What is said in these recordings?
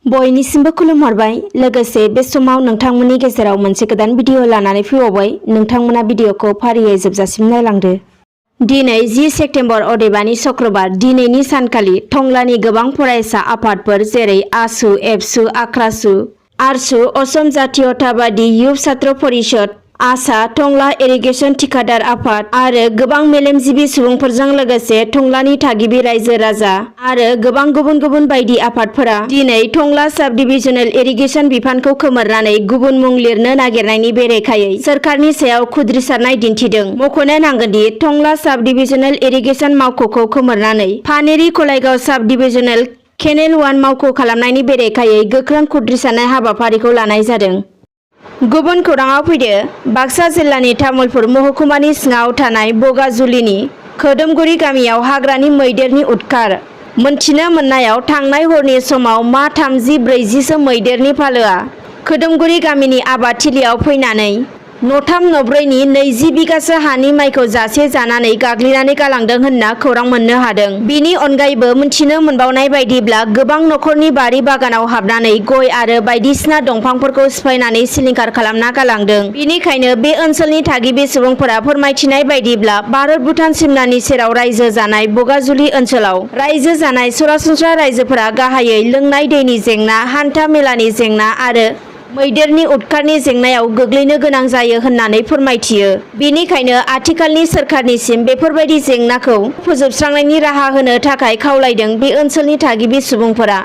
बयनिसिमबो खुलुमहरबाय। लोगोसे बे समाव नोंथांमोननि गेजेराव मोनसे गोदान भिडिअ लानानै फैबावबाय। नोंथांमोना भिडिअखौ फारियै जोबजासिम नायलांदो। दिनै 10 सेप्तेम्बर अदेबानि शुक्रबार दिनैनि सानखालि टंलानि गोबां फरायसा आफादफोर जेरै आसु, एबसु, आख्रासु, आरसु, असम जातीयतावादी युव छात्र परिषद, आसा, टंला इरिगेशन थिखादार आफाद आरो गोबां मेलेमजिबि सुबुंफोरजों लोगोसे टंलानि थागिबि रायजो राजा आरो गोबां गुबुन गुबुन बायदि आफादफोरा दिनै टंला साब डिभिजनेल इरिगेशन बिफानखौ खोमोरनानै गुबुन मुं लिरनो नागिरनायनि बेरेखायै सोरखारनि सायाव खुद्रिसारनाय दिन्थिदों। मख'नो नांगोनदि टंला साब डिभिजनेल इरिगेशन मावख'खौ खोमोरनानै पानेरि कलाइगाव साब डिभिजनेल केनेल 1 मावख' खालामनायनि बेरेखायै गोख्रों खुद्रिसारनाय हाबाफारिखौ लानाय जादों। गुबुन खौराङाव फैदो। बाक्सा जिल्लानि तामुलपुर महकुमानि सिङाव थानाय बगाजुलिनि खोदोमगुरि गामियाव हाग्रानि मैदेरनि उदखार। मोनथिनो मोननायाव थांनाय हरनि समाव मा 30-40सो मैदेरनि फालोआ खोदोमगुरि गामिनि आबादथिलियाव फैनानै न'थाम न'ब्रैनि 20 बिगासो हानि माइखौ जासे जानानै गाग्लिनानै गालांदों होनना खौरां मोननो हादों। बिनि अनगायैबो मोनथिनो मोनबावनाय बायदिब्ला गोबां न'खरनि बारि बागानाव हाबनानै गय आरो बायदिसिना दंफांफोरखौ सिफायनानै सिलिंखार खालामना गालांदों। बेनिखायनो बे ओनसोलनि थागिबि सुबुंफोरा फोरमायथिनाय बायदिब्ला भारत-भुटान सिमनानि सेराव रायजो जानाय बगाजुलि ओनसोलाव रायजो जानाय सरासनस्रा रायजोफोरा गाहायै लोंनाय दैनि जेंना, हान्था मेलानि जेंना आरो मैदेरनि उदखारनि जेंनायाव गोग्लैनो गोनां जायो होननानै फोरमायथियो। बेनिखायनो आथिखालनि सोरखारनिसिम बेफोरबायदि जेंनाखौ फोजोबस्रांनायनि राहा होनो थाखाय खावलायदों बे ओनसोलनि थागिबि सुबुंफोरा।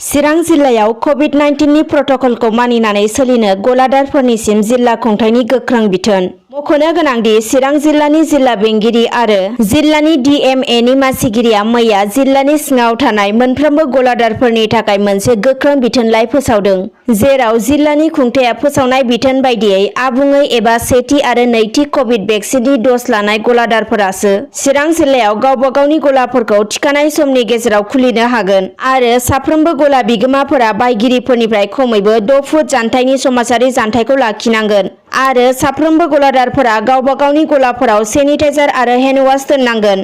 चिरां जिल्लायाव कभिड-19 नि प्रट'कलखौ मानिनानै सोलिनो गलादारफोरनिसिम जिल्ला खुंथायनि गोख्रों बिथोन। मख'नो गोनांदि चिरां जिल्लानि जिल्ला बेंगिरि आरो जिल्लानि DMA मासिगिरिया मैया जिल्लानि सिङाव थानाय मोनफ्रोमबो गलादारफोरनि थाखाय मोनसे गोख्रों बिथोनलाइ फोसावदों। जेराव जिल्लानि खुंथाया फोसावनाय बिथोन बायदियै आबुङै एबा सेथि आरो नैथि कभिड भेक्सिननि ड'ज लानाय गलादारफोरासो चिरां जिल्लायाव गावबा गावनि गलाफोरखौ थिखानाय समनि गेजेराव खुलिनो हागोन आरो साफ्रोमबो गला बिगोमाफोरा बायगिरिफोरनिफ्राय खमैबो 6 फुट जानथायनि समाजारि जानथायखौ लाखिनांगोन आरो साफ्रोमबो गलादारफोरा गावबा गावनि गलाफोराव सेनिटाइजार आरो हेन्डवाश दोननांगोन।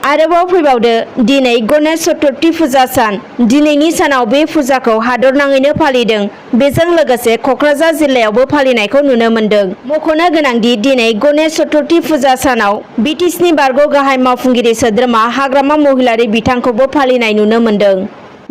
आरोबाव फैबावदो। दिनै गणेश चतुर्थी फुजा सान। दिनैनि सानाव बे फुजाखौ हादरनाङैनो फालिदों। बेजों लोगोसे क'क्राझार जिल्लायावबो फालिनायखौ नुनो मोन्दों। मख'नो गोनांदि दिनै गणेश चतुर्थी फुजा सानाव BTSनि बारग' गाहाय मावफुंगिरि सोद्रोमा हाग्रामा महिलारी बिथांखौबो फालिनाय नुनो मोन्दों।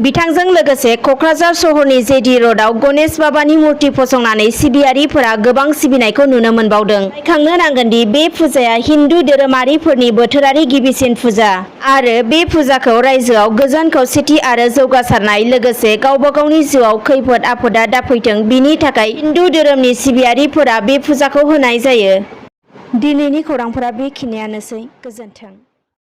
बिथांजों लोगोसे क'क्राझार सहरनि जेडि र'डआव गणेश बाबानि मुर्ति फसंनानै सिबियारिफोरा गोबां सिबिनायखौ नुनो मोनबावदों। रायखांनो नांगोनदि बे फुजाया हिन्दु धोरोमारिफोरनि बोथोरारि गिबिसिन फुजा आरो बे फुजाखौ रायजोआव गोजोन खौसेथि आरो जौगासारनाय लोगोसे गावबा गावनि जिउआव खैफोद आफोदा दाफैथों बिनि थाखाय हिन्दु धोरोमनि सिबियारिफोरा बे फुजाखौ होनाय जायो। दिनैनि खौरांफोरा बेखिनियानोसै। गोजोन्थों।